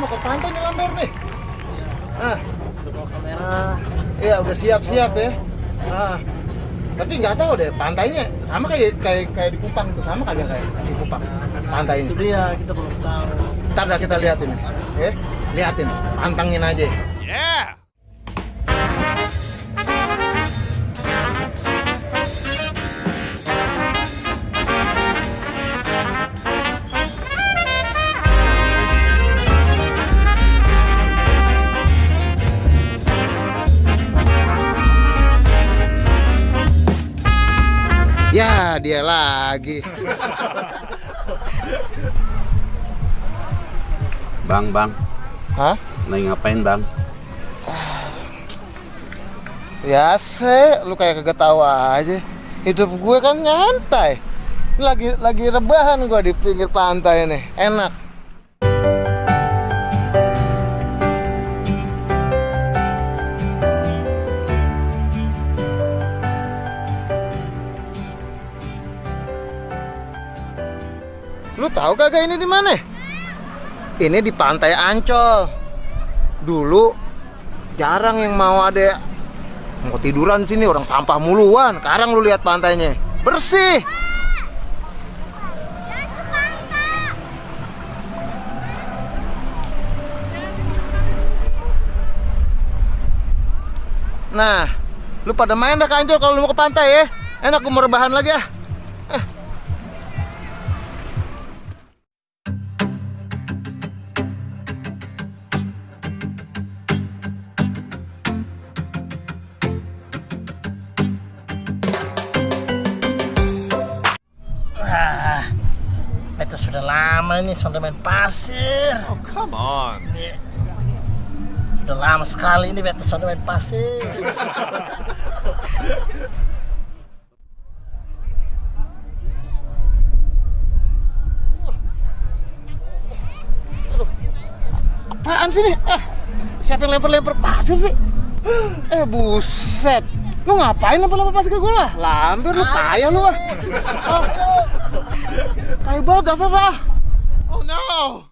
mau ke pantai nih Lambert nih. Ah, Udah bawa kamera. iya udah siap-siap ya. Ah, tapi nggak tahu deh pantainya sama kayak di Kupang tuh, sama kagak kayak di Kupang pantainya. Itu dia, kita belum tahu. Ntar dah kita liatin, ya. Liatin, pantangin aja. Yeah! Ya, dia lagi. Bang, Hah? lagi ngapain bang? Biasa, lu kayak kagak tahu aja. Hidup gue kan nyantai. Lagi rebahan gue di pinggir pantai nih. Enak. Lu tahu kagak ini di mana? Ini di Pantai Ancol. Dulu jarang yang mau tiduran sini, orang sampah muluan. Sekarang lu lihat pantainya, bersih. Nah, lu pada main dah ke Ancol kalau lu mau ke pantai ya. Enak, gue mau rebahan lagi ya. Beta sudah lama ini sudah main pasir. Oh, come on. Sudah lama sekali ini beta sudah main pasir. Apaan sih nih? Siapa yang lempar-lempar pasir sih? Buset. Lu ngapain lempar-lempar pasir ke gue lah? Lampir lu, kaya lu ah. Kaya banget dasar ah. Oh no!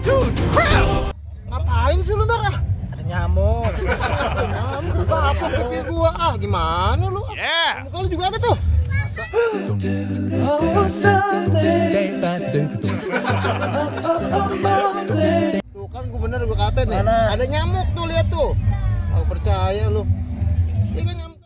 Dude, crap! Ngapain sih lu Bar ah? Ada nyamuk. Nyamuk lu gaplok pipi gua ah. Gimana lu? Yeah! Muka lu juga ada tuh. Tuh kan gua bener gua katain nih. Mana? Ada nyamuk tuh, lihat tuh. Aku percaya lu. Iya kan nyamuk.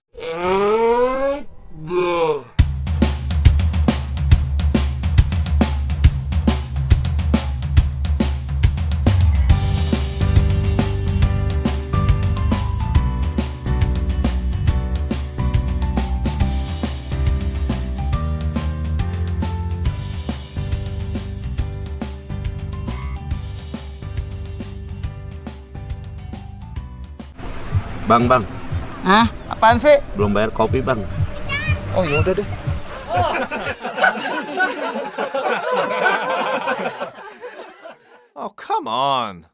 Bang, Hah? Apaan sih? belum bayar kopi bang. Oh ya udah deh. Oh, come on.